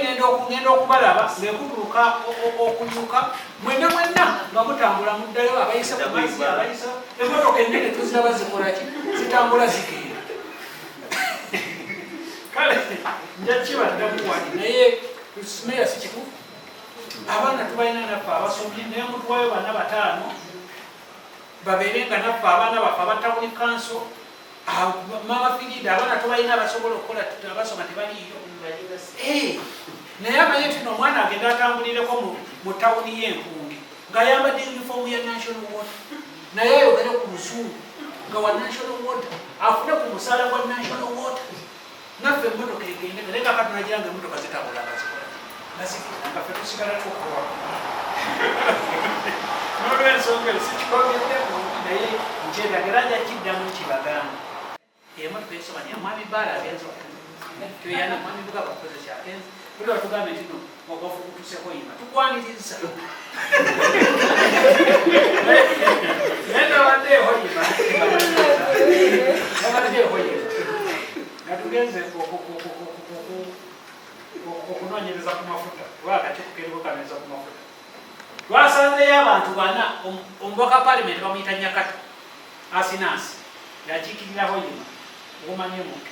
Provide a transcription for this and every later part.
Naye ngenda okubalaba ng'ekutuuka okunyuka mwenna mwenna nga mutambula muddayo, abayise ku mazzi, abayise emmotoka ennene tuziraba zikola ki, zitambula zigenda. Kale nja kibaddamu wali, naye meya si kituufu. Abaana tubalina naffe abasomye, naye mutuwayo bana bataano babeere nga naffe abaana baffe aba town council, Mama Firida, abaana tubalina abasobola okukola, abasoma tebaliiyo. Naye amanye nti omwana agenda atambulireko mu tawuni y'Empunge ng'ayambadde uniform ya National Water, naye ayogere ku luzungu nga wa National Water, afune ku musaala gwa National Water, naffe emmotoka egende. Naye nga katunagira nga emmotoka zitambula nga zikola nga zigenda, nga ffe tusigala tukowa. N'olwensonga eyo sikikwogedde bulungi, naye nkyetaaga era nja kiddamu nkibagamba. Emotoka esoma ya mwami Baala agenze toyana mwami Bugaba kukoze kyagenze tuli batugambye nti no wafukutuseko yima tukwaniriza, naye nabadde ehoyima, nabadde ehoyima nga tugenze okunoonyereza ku mafuta, kuba akakiiko keriko kanoonyereza ku mafuta. Twasanzeyo abantu bana. Omubaka palimenti bamuyita Nyakato Asinansi, yakiikiriraho yima okumanye muntu.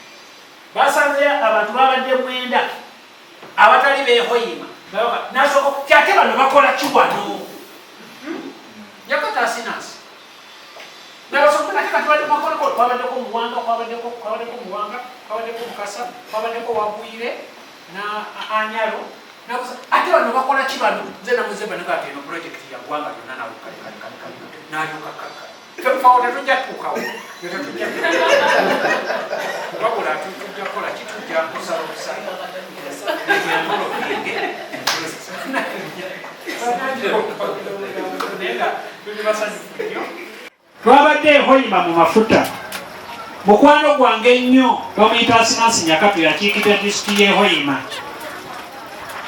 Basanzeyo abantu babadde mwenda abatali behoyima. Nasooka kyate bano bakola ki wano? Nyakato Asinansi nabasooka ate kati badde bakoleko, kwabaddeko Muwanga, kwabaddeko Muwanga, kwabaddeko Mukasa, kwabaddeko Wagwire na Anyalo. Ate bano bakola ki bano? Nze namuze bano kati eno project ya ggwanga lyonna. Nawe kale kale kale kale nalyoka kaka tetufawo, tetujja tuukawo, tetujja, wabula tujja kukola ki? Tujja kusala okusala empolopinge, naye nga tuli basanyufu nnyo. Twabadde ehoyima mu mafuta. Mukwano gwange ennyo bamuyita Asinansi Nyakato, yakiikirira disitulikiti y'ehoyima.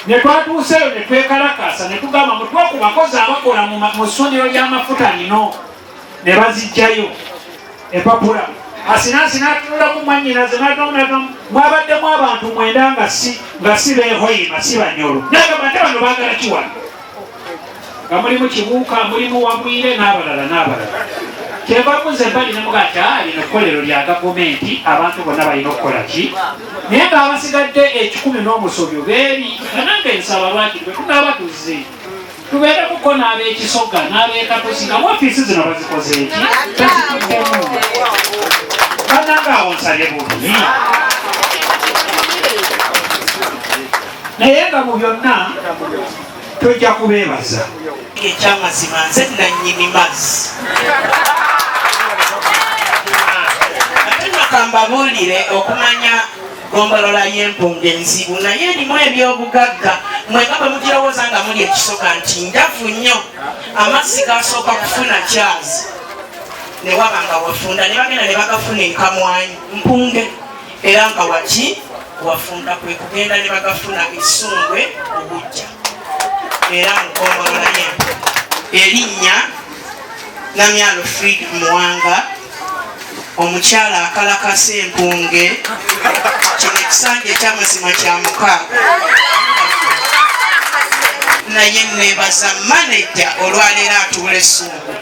Ne twatuuseeyo ne twekalakaasa ne tugamba mutwe ku bakozi abakola mu ssundiro ly'amafuta lino, ne bazijjayo empapula. Asinansi n'atunulamu mwannyinaze n'adamu, mwabaddemu abantu mwenda nga si beehoyima, si Banyolo. Nagamba ate bano baagala kiwano, nga mulimu Kibuuka, mulimu Wabwire n'abalala n'abalala. Kyenva mbuza ebbali nemuga nti aa lino kkolero lya gavumenti, abantu bonna balina okukola ki? Naye ng'abasigadde ekikumi n'omusobyo beeri nga nange nsaba lwaki bwe tunaaba tuzze tubeeremuko n'ab'ekisoga n'ab'ekatosi nga ofiisi zino bazikoze eki bazituddemu. Bannange, awo nsabye bubi, naye nga mu byonna tojja kubeebaza. Ekyamazima nze nannyini mazzi. Ate nakambabuulire, okumanya gombolola y'Empunga enzibu, naye erimu ebyobugagga. Mwenga bwe mugirowooza nga muli ekisoka nti njavu nnyo, amazzi gasooka kufuna Kyazi ne waba nga wafunda, ne bagenda ne bagafuna enkamwanyi Mpunge, era nga waki wafunda, kwe kugenda ne bagafuna Essungwe obujja era mu gombolola y'Empunga. Erinnya Namyalo Frida Muwanga, omukyala akalakasa Empunge. Kino ekisanja ekyamazima kya mukaaga, naye nebaza maneja olwaleero atuula Essungu.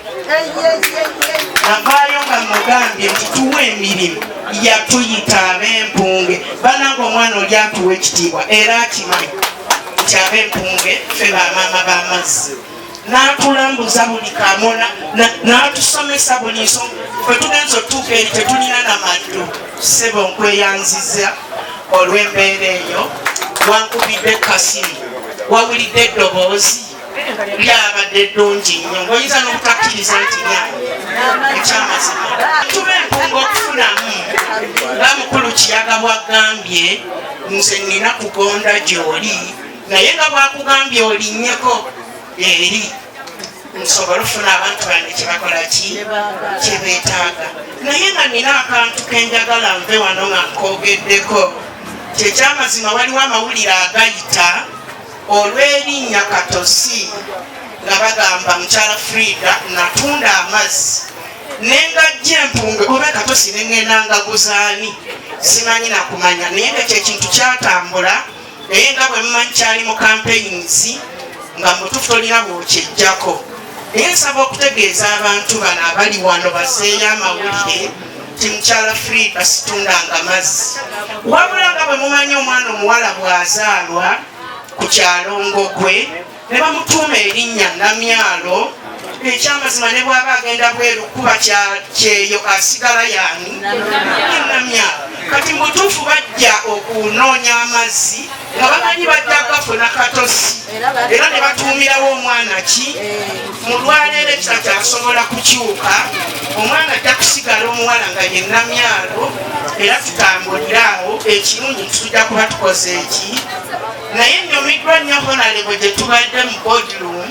Navaayo nga mugambye nti tuwa emirimu, yatuyita ab'Empunge. Bananga, omwana oli atuwa ekitiibwa era akimanyi nti ab'Empunge ffe bamaama b'amazzi. N'atulambuza buli kamu, n'atusomesa buli nsonga. Ffe tugenza otuuka eri tetulina namaddu. Ssebo, nkweyanziza olw'embeera eyo. Wankubidde kasimu, wawulidde eddoboozi lyabadde ddungi nnyo, ngaoyinza n'obutakkiriza nti lyange. Ekyamazima tuba Empunga okufunamu nga mukulu Kiyaga bwagambye, nze nina kugonda gy'oli, naye nga bwakugambye olinnyeko eri nsobole ofuna abantu bange kyebakola ki kyebeetaaga. Naye nga nina akantu kenjagala nve wano nga nkogeddeko. Kyekyamazima waliwo amawulire agayita olw'erinnya Katosi, nga bagamba mukyala Frida natunda amazzi nengajja Empunge oba Katosi neŋŋenda ngaguzaani, simanyi nakumanya, naye nga kyekintu kyatambula. Naye nga bwe mumanyi kyali mu campaigns, nga mutuufu tolina bw'okyejjako. Naye nsaba okutegeeza abantu bano abali wano bazeeyo amawulire nti mukyala Frida situndanga mazzi, wabula nga bwe mumanyi omwana omuwala bw'azaalwa ku kyalo Ngogwe ne bamutuuma erinnya Namyalo, ekyamazima ne bw'aba agenda bweru kuba kyeyo asigala yaani Namyalo. Kati mu butuufu bajja okunoonya amazzi nga bamanyi bajja gafuna katosi, era ne batuumirawo omwana ki mu lwaleero ekitakyasobola kukyuka, omwana ajja kusigala omuwala nga ye Namyalo, era tutambulire awo. Ekirungi tujja kuba tukoze eki, naye nnyumiddwa nnyo Honorable gye tubadde mu boardroom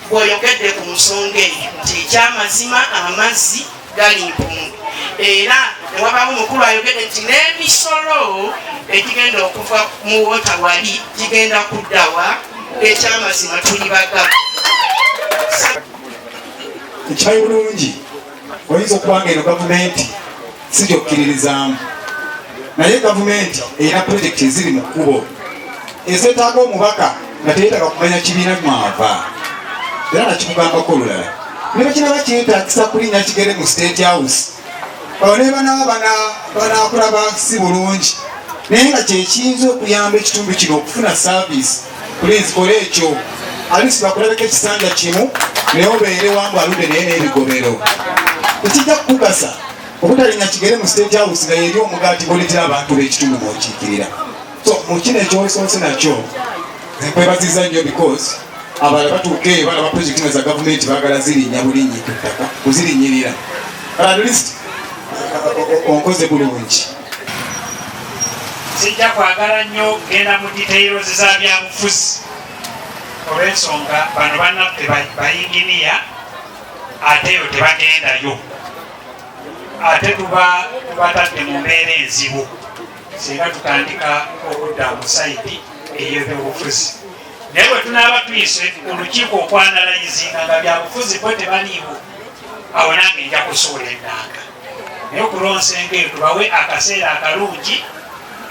bw'oyogedde ku nsonga eyo nti ekyamazima amazzi gali mpungu, era ne wabaawo omukulu ayogedde nti n'emisolo egigenda okuva mu wota wali gigenda kuddawa. Ekyamazima tuli baga Nkimanyi bulungi oyinza okuba nga eno gavumenti si gyokkiririzaamu, naye gavumenti erina pulojekiti eziri mu kkubo ezeetaaga omubaka nga teyeetaaga kumanya kibiina mwava. Era nakikugambako olulala, ne bwe kinaba kyetaagisa kulinnya kigere mu State House, awo ne banaaba banaakulaba si bulungi, naye nga kyekiyinza okuyamba ekitundu kino okufuna service, please kola ekyo. At least bakulabeko ekisanja kimu, naye obeere wambu aludde naye n'ebigobero tekijja kukugasa obutalinnya kigere mu State House nga yeri omugaati gw'oleetera abantu b'ekitundu mw'okiikirira. So mu kino ekyosoose nakyo nkwebaziza nnyo, because abalala batuuka eyo balaba project nga za gavumenti, baagala zirinnya bulinnyi ku ttaka kuzirinnyirira, but at least onkoze bulungi. Sijja kwagala nnyo genda mu details za byabufuzi olw'ensonga bano bannaffe bayinginiya, ate eyo tebagendayo, ate tuba tubatadde mu mbeera enzibu singa tutandika okudda mu side ey'ebyobufuzi. Naye bwe tunaaba tuyise olukiiko okwanalayizinga nga byabufuzi bo tebaliiwo, awo nange nja kusuula ennanga. Naye okulonsenga eyo tubawe akaseera akalungi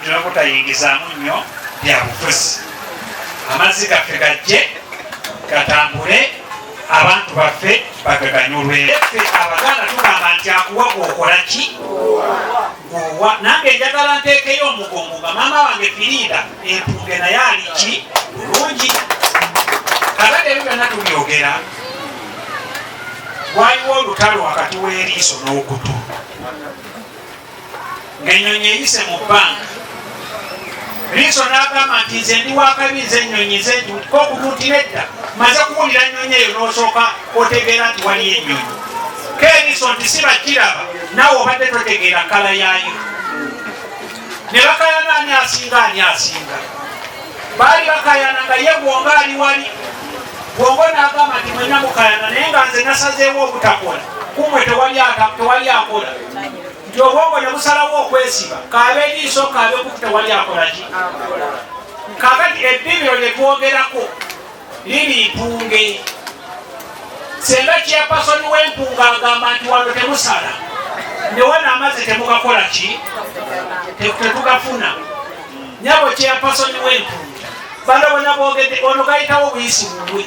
tulina kutayingizaamu nnyo byabufuzi, amazzi gaffe gajje gatambule, abantu baffe bagaganyulwe. Ffe Abaganda tugamba nti akuwa gwokola ki gwowa. Nange njagala nteekeyo omugongo nga maama wange Firiida empunge naye ali ki bulungi. Kakati ebyo byonna tubyogera, waliwo olutalo wakati w'eriiso n'okutu ng'ennyonyi eyise mu bbanga. Liiso n'agamba nti nze ndi wakabi, nze ennyonyi, nze nti okutu nti nedda, maze kuwulira nnyonyi eyo n'osooka otegeera nti waliyo ennyonyi. Keeriiso nti si bakiraba, naawe obadde totegeera kkala yaayo. Ne bakayana ani asinga, ani asinga. Baali bakayana nga ye bwongo ali wali. Bwongo n'agamba nti mwenna mukayana, naye nga nze nasazeewo obutakola, kumwe tewali akola. Nti obwongo ne busalawo okwesiba, kaabe eriiso kaabe kutu, tewali akola ki. Kakati ebbibiro lye twogerako liri mpunge. Senga chairperson w'empunga agamba nti wano temusala, ne wano amazzi temugakola ki, tetugafuna. Nyabo chairperson w'empunga, bano bonna boogedde, ono gayitawo buyisi bubwe,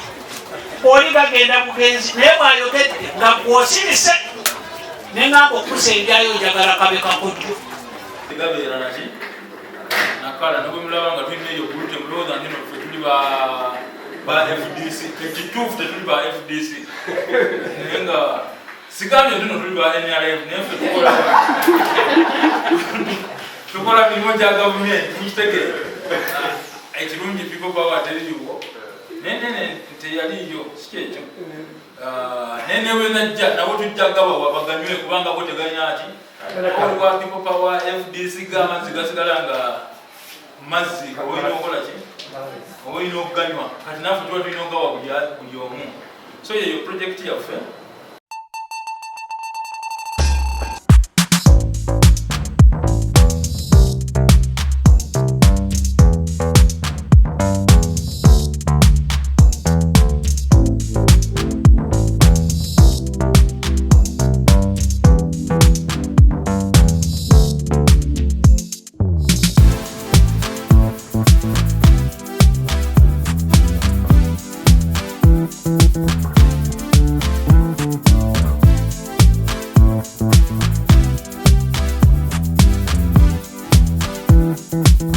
oli gagenda bugenzi, naye bw'ayogedde nga gw'osirise neŋŋamba okusembyayo njagala kabe kakodyo. Gabeera naki nakala ne bwe mulaba nga tulina eyo gulu, temulowooza nti no ffe tuli ba FDC. Ekituufu tetuli ba FDC, naye nga sigambye nti no tuli ba NRM, naye ffe tukola mirimu gya gavumenti, mukitegeera. Ekirungi People Power teriiwo, naye nene teyaliiyo, si kyekyo? Naye ne bwe najja nabo tujja gabawa baganywe, kubanga bo tegalina ki olwa People Power, FDC, ga amazzi gasigala nga mazzi, oba olina okukola ki, oba olina okuganywa. Kati naffe tuba tulina okugawa buli omu, so yeyo project yaffe. Thank you.